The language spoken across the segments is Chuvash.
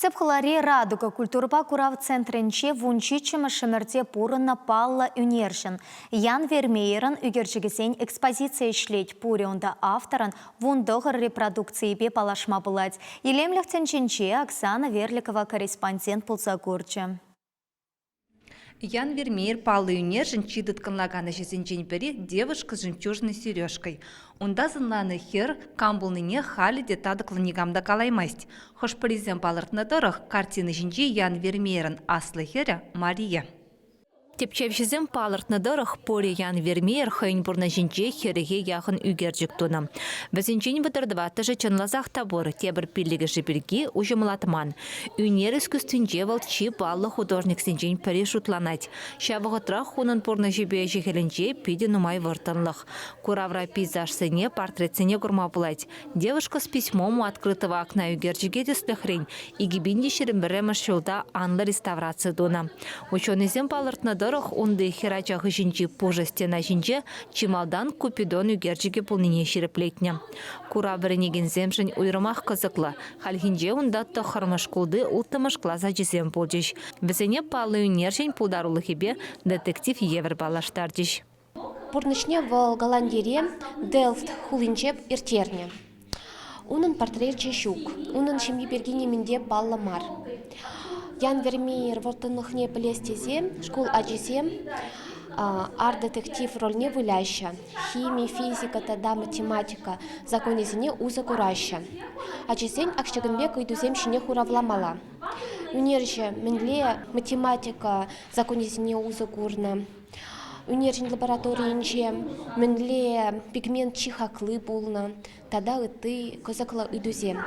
Тӗп хулари «Радуга» культурӑпа курав центрӗнче вунҫиччӗмӗш ӗмӗрте пурӑннӑ паллӑ ӳнерҫӗн Ян Вермеерӑн ӳкерчӗкӗсен экспозицийӗ ӗҫлет. Пурӗ унта авторӑн 19 репродукцийӗпе паллашма пулать. Илемлӗх тӗнчинче Оксана Верликова корреспондент пулса курчӗ. Ян Вермеер паллӑ ӳнерҫӗн чи тыткӑнлакан ӗҫӗсенчен пӗри «Девушка с жемчужной сережкой». Унта сӑнланӑ хӗр кам пулнине халӗ те татӑклӑ никам та калаймасть. Хӑш-пӗрисем палӑртнӑ тӑрӑх, картина ҫинче Ян Вермеерӑн аслӑ хӗрӗ Мария. Тӗпчевҫӗсем палӑртнӑ тӑрӑх, Пори Ян Вермеер хӑйӗн пурнӑҫӗнче хӗрӗхе яхӑн ӳкерчӗк тунӑ. Вӗсенчен вӑтӑр-тӑваттӑшӗ чӑнласах та пур, тепӗр пиллӗкӗшӗ пирки уҫӑмлатман. Ӳнер искусствинче вӑл чи паллӑ художниксенчен пӗри шутланать. Ҫав вӑхӑтрах унӑн пурнӑҫӗпе ӗҫӗ-хӗлӗнче питӗ нумай вӑрттӑнлӑх. Куравра пейзажсене, портретсене курма пулать. «Девушка с письмом у открытого окна» ӳкерчӗке тӗслӗхрен 2021 ҫулта анлӑ реставраци тунӑ. Ученӑйсем палӑртнӑ тӑрӑх, унти хӗрача хыҫӗнчи пушӑ стена ҫинче чи малтан Купидон ӳкерчӗкӗ пулнине ҫирӗплетнӗ. Курав вӗренекенсемшӗн уйрӑмах кӑсӑклӑ. Хальхинче унта тӑххӑрмӗш шкулти улттӑмӗш класс ачисем пулчӗҫ. Вӗсене паллӑ ӳнерҫӗн пултарулӑхӗпе детектив евӗр паллаштарчӗҫ. Пурнӑҫне вӑл Голландире Делфт хулинче ирттернӗ. Унӑн портречӗ ҫук, унӑн ҫемйи пирки нимӗн те паллӑ мар. Ян Вермеер вӑрттӑнлӑхне пӗлес тесе шкул ачисем арт-детектив рольне выляҫҫӗ, хими, физика тата математика законӗсене усӑ кураҫҫӗ. Ачасен ак ҫакӑн пек ыйтусем ҫине хуравламалла. Ӳнерҫӗ мӗнле математика законӗсене усӑ курнӑ? Ӳнерҫӗн лабораторийӗнче мӗнле пигмент чи хакли пулнӑ тата ытти кӑсӑклӑ ыйтусем.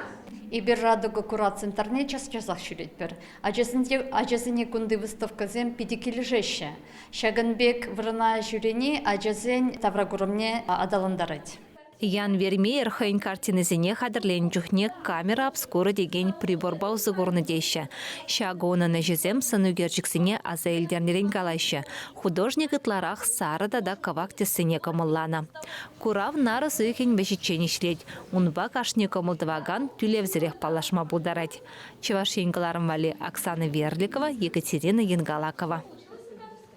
Эпир Радуга курав центрне час-часах ҫӳретпӗр. Ачасене кунти выставкӑсем питӗ килӗшеҫҫӗ. Ҫакӑн пек вырӑна ҫӳрени ачасен тавракурӑмне аталантарать. Ян Вермеер хӑйӗн картинисене хатӗрленӗ чухне камера обскура текен приборпа усӑ курнӑ теҫҫӗ. Ҫакӑ унӑн ӗҫӗсем сӑнӳкерчӗксене аса илтернӗрен калаҫҫӗ. Художник ытларах сарӑ тата кӑвак тӗссене кӑмӑлланӑ. Курав нарӑс уйӑхӗн вӗҫӗччен ӗҫлет. Унпа кашни кӑмӑл тӑвакан тӳлевсӗрех паллашма пултарать. Чӑваш Ен кӑларӑм валли Оксана Верликова, Екатерина Янгалакова.